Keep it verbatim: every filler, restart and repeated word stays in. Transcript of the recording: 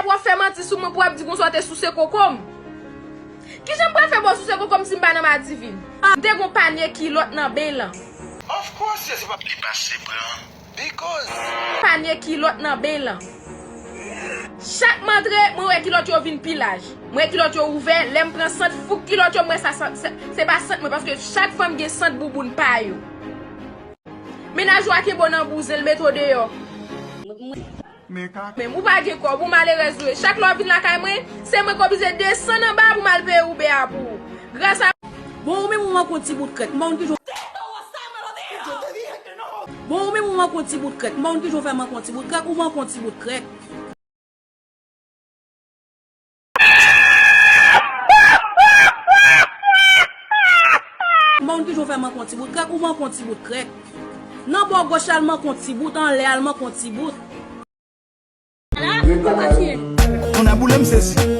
W ap fè manti sou mwen pou w ap di konsa w te souse koko m. Kijan m pral fè ba w souse koko m si m pa nan madivin? M te gon panye kilòt nan beny lan. Of course, se pa pli pase pran. Because. Panye kilòt nan beny lan. Chak m antre, mwen wè kilòt yo vin pi laj. Mwen wè kilòt yo ouvè, lè m pran sant, fouk kilòt yo, m wè sa, sa, sa- se pa sant mwen, paske chak fanm gen sant bouboun pa yo. Mennaj ou a kenbe w nan bouzen, l mete w deyò. Men ka. Men ou pa gen kòb, ou malerèz ou ye. Chak lè w vin lakay mwen, se mwen k oblije desann anba pou m al peye Uber a pou ou. Gras a Bon, ou menm ou manke yon ti bout krèk. M pa konn kijan. Bon, ou menm ou manke yon ti bout krèk. M pa konn kijan w fè manke yon ti bout krèk, ou manke yon ti bout krèk. M pa konn kijan w fè manke yon ti bout krèk, ou manke yon ti bout krèk. Nan bò gòch la, l manke yon ti bout, anlè a, l manke yon ti bout. Moun a boule m sezi.